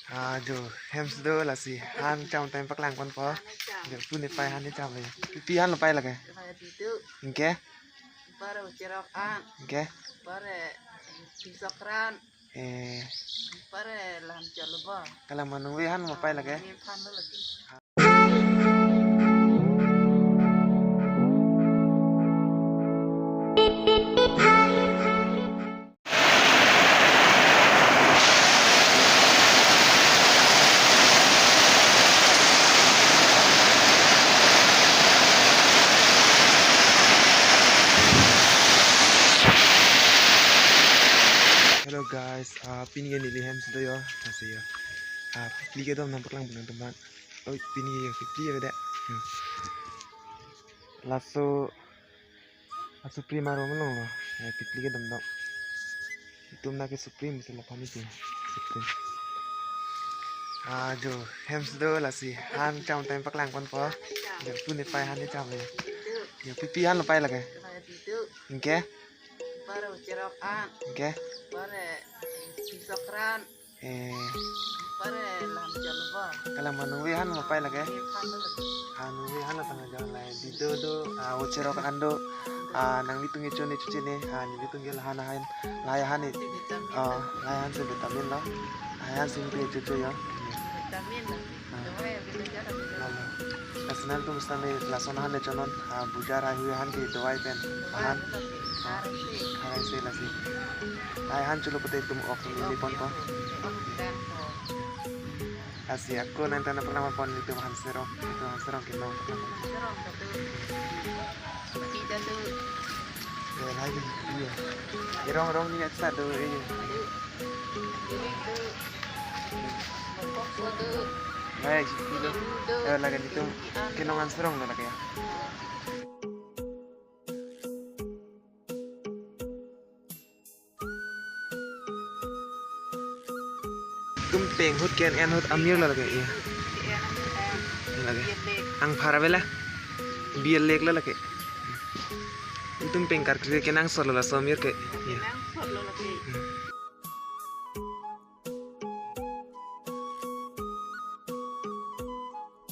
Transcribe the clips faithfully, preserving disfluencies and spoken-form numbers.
Ah, jo, hem si do lasi, han cham time paklang ponpo. Jo, pu ne pai han ne cham le. Pi pi han lo pai lake. Lake Dido. Anke? Pare Ocherok an. Anke? Pare Pisokran. Eh. Pare Lam Cholobo. Kalang manu ve han lo pai lake. Manu ve han lo lake. Hello guys, ah, pini ke neli hem si do yo, lasi yo. Ah, phliklik kedam nangpaklang pon nangtumphan. Oi, pini ke phliklik avedet. Hmm. Laso, ah, Supreme arong along lo. Ya, phliklik kedam dok. Itum na ke Supreme si laphan isi. Supreme. Ah, jo, hem si do lasi, han cham time paklang ponpo. Jo, pu ne pai han ne cham le. Jo, pi pi han lo pai lake. Anke? Pare Ocherok an. Anke? Pare Pisokran. Eh. Pare Lam Cholobo. Kalang manu ve han lo pai lake. Manu ve han lo lake. Manu ve han lo tanglo jo, lake Dido do, ah, Ocherok an do, ah, nanglitum ke chone chuche ne, ah, nelitum ke lahan ahan, lahai ahan ne. Vitamin. Ah, lahai ahan si vitamin lo. Lahai ahan si ke chuche yo. Vitamin lo. Ah. Dawai abang lo jara abang lo. Lalo. Personal tum sitame lason ahan le chonon, ah, bujar ahui ahan ke dawai pen. Dawai ahan. Abang lo. Ah. Kharai si. Kharai si lasi. Lahai ahan cholo pute itum ok ni ponpo. Ok dan po. Lasi ako nangthan nangpaklang pon itum Hanserong, itum Hanserong ke nong. Hanserong satu. Kita tu. Ya, lagi, iya. Irong-rong ni asa do, iya. Diri tu. Bokok satu. Baik, itu. Itu. Eh, lake itum. Ke nong Hanserong lo lake ya. Itum peng ahut ke-en ahut amir lo lake, iya. Lake. Angphar avela. Biar lek lo lake. Itum peng karkri kenangsot lo laso amir ke. Iya. Hmm.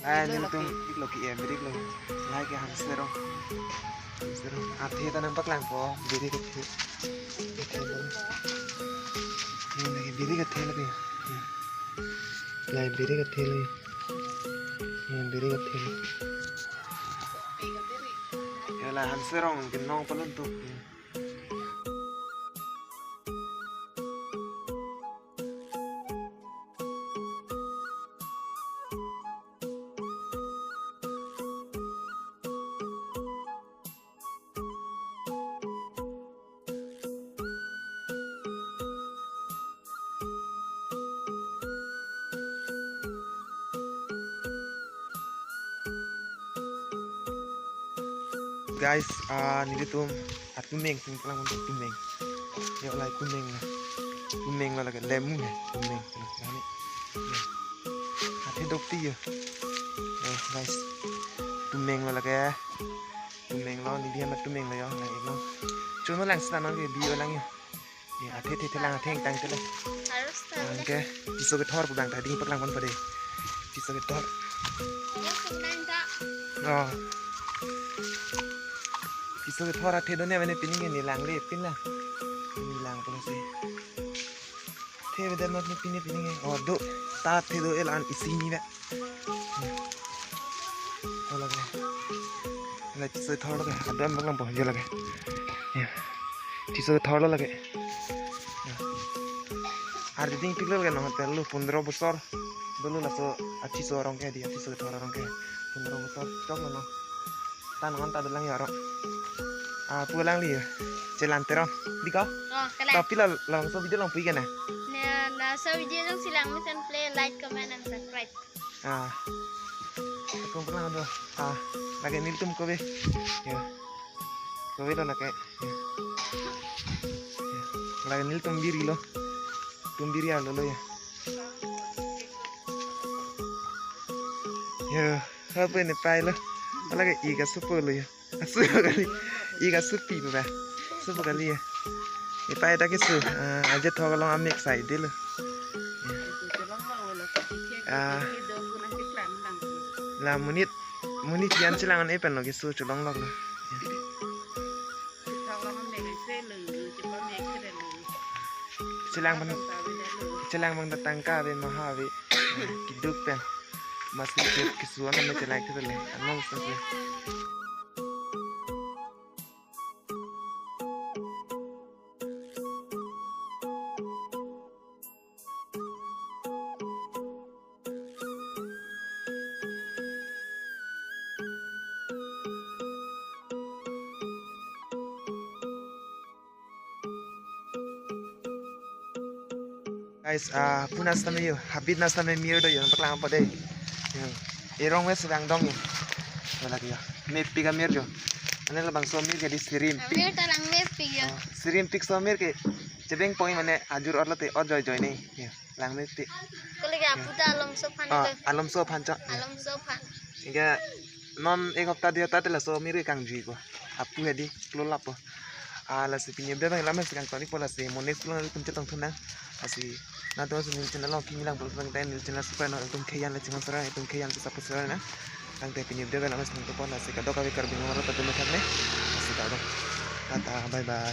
Lahai nelitum birik lo ke, eh, birik lo. Lahai ke Hanserong. Hanserong. Athe ta nangpaklangpo, birik athe. Athe lo. Ini lake birik athe lake. Lahai birik athe lo. Ini birik athe lo. Ya la Hanserong ke nong palun tu. Guys, ah, nelitum atumeng sing palang untuk tumeng. Ya, lahai tumeng lo. Tumeng lo lake lemu hai, tumeng. Lahai ni. Ya. Athe dopti ya. Ya, guys. Tumeng lo lake. Tumeng lo, neli amat tumeng lo ya, lang iklo. Chono lang sita non ke bi lang ya. Ya, athe athe lang athe tang te le. Harus tahu. Anke, piso kethor pu bang ta ding paklang pon pade. Piso kethor. Harus tahu lang ta. Oh. Piso kethor athe do ne mane pining ne lang le pin la. Pini lang pula si. Athe beda not ne pini pining. Oh, do. Ta athe do elan isi ni na. Oh, lake. Lahai piso kethor lake. Adam bang lampo, ya lake. Ya. Piso kethor lo lake. Ya. Ardi ding pik lo lake no hotel lo pondro bosor. Dolo laso apiso arong ke di, apiso kethor arong ke. Pondro bosor chok lo no. Tan hon ta dolang ya arong. Ah, pu lang li ya. Chelan terong. Di ko? Oh, kalang. Tapi la laso video lang pu ikana. Na, laso video jongsi langme sen ple, like, comment, and subscribe. Ah. Akung pernah do. Ah, lake nelitum kove. Ya. Kove lo lake. Ya. Ya. Lake nelitum biri lo. Tum biri alo lo ya. Ya, apa ne pai lo? Lake ik asopo lo ya. Asopo kali. Ik asopi ba. Asopo kali ya. Ne pai ta ke su. Ah, aja thok along amek sai de lo. Ya. Ah, Kedo kuna si plan lang. La monit, monit yan chelang an-e pen lo, keso cholong lok lo. Chithok long me se lo, chepa me kere lo. Chelang bang, Tangka ave lo. Chelang bang ta tangka ave, maha ave. Keduk pen. Mas ke keso an me chelang kere le. Anong sa se. Guys, ah, punas tame yo, habit nas tame mir do yo, paklang apa dei. Yo, erong wes sedang dong yo. Wala yo, mepik amir yo. Ane labangso amir ke di sirim pik. Amir ta langmepik yo. Oh, sirim pik so amir ke. Chebeng poi mane ajur orlo te ojoi joi ne. Yo, langmepik. Kali ke apu ta alomso aphan Ah, lo. Alomso aphan chok. Alomso aphan. Inke non ek hopta dui hopta te laso amir ke kangjui ko. Apu hedi klolap po. Ah, lasi pini update abang lamas kangton-ikpo, lasi mo next vlog nangtum chetongthu nang. Lasi nangtum si neli channel along kimi lang pulo tangte neli channel subscribe nang, nangtum kheyan le chingan sara, nangtum kheyan si support sara nang. Tangte pini update abang lamas kangton-ikpo, lasi kadokave Karbi Anglong arat ta dun thak ne. Lasi kadok. Tata, bye bye.